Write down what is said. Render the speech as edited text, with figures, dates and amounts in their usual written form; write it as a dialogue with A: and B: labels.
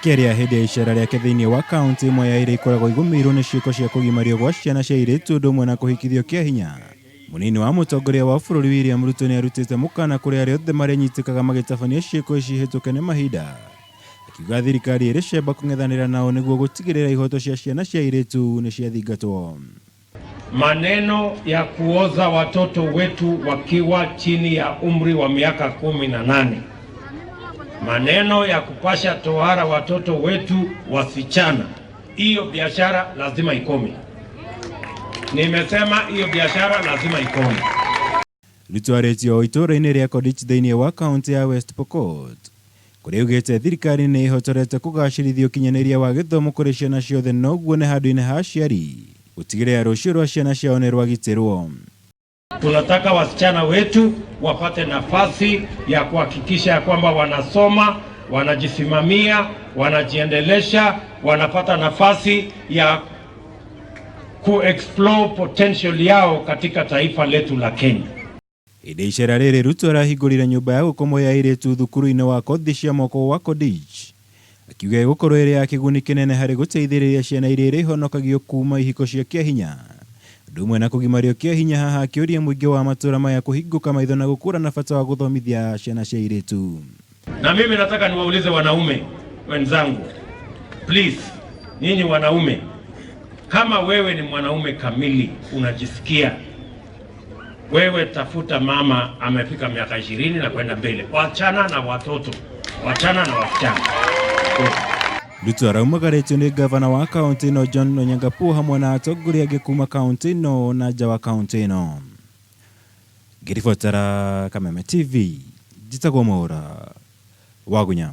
A: Akĩaria hĩndĩ ya icera rĩake thĩinĩ wa kaunti ĩmwe ya iria ikoragwo igũmĩirwo nĩ ciĩko cia kũgimario gwa ciana cia airĩtu ũndũ ũmwe na kũhikithio kĩa hinya, mũnini wa mũtongoria wa bũrũri William Ruto nĩarutĩte mũkana kũrĩ arĩa othe marĩnyitĩkaga magĩtabania ciĩko ici hĩtũke nĩ mahinda, akiuga thirikari ĩrĩ cemba kũng'ethanĩra nao nĩguo gũtigĩrĩra ihoto cia ciana cia airĩtu nĩciathingatwo.
B: Maneno ya kuoza watoto wetu wakiwa chini ya umri wa miaka 18, maneno ya kupasha tohara watoto wetu wasichana, hiyo biashara lazima ikome. Nimesema hiyo biashara lazima ikome.
A: Ruto arĩtie o itũũra-inĩ rĩa Kodich thĩinĩ wa kaunti ya West Pokot, kũrĩa augĩte thirikari nĩ ĩhotorete kũgacĩrithia ũkinyanĩria wa gĩthomo kũrĩ ciana ciothe noguo nĩ handũ-inĩ ha aciari gũtigĩrĩra rũciũ rwa ciana ciao nĩ rwagitĩrwo.
B: Tunataka wasichana wetu wapate nafasi ya kuhakikisha ya kwamba wanasoma, wanajisimamia, wanajiendelesha, wanapata nafasi ya kuexplore potential yao katika taifa letu la Kenya.
A: Hĩndĩ ya icera rĩrĩ Ruto arahingũrire nyũmba ya gũkomwo ya airĩtu thukuru-inĩ wa kothi cia moko wa Kodich, akiuga ĩgũkorwo ĩrĩ ya kĩguni kĩnene harĩ gũteithĩrĩria ciana iria irĩhonokagio kuma ihiko cia kĩahinya ũndũ ũmwe na kũgimario kĩahinya haha akĩũria mũingĩ wa matũra maya kũhingũka maitho na gũkũrana bata wa gũthomithia ciana cia airĩtu.
B: Na mimi nataka niwaulize wanaume wenzangu, please, nyinyi wanaume, kama wewe ni mwanaume kamili unajisikia wewe, tafuta mama amefika miaka 20 na kwenda mbele, wachana na watoto, wachana na wasichana.
A: Ruto araumagarĩtio nĩ ngavana wa kaunti ĩno John Lonyangapuo hamwe na atongoria angĩ kuma kaunti ĩno na nja wa kaunti ĩno. Ngĩribotera Kameme TV, njĩtagwo Mwaũra Wagunya.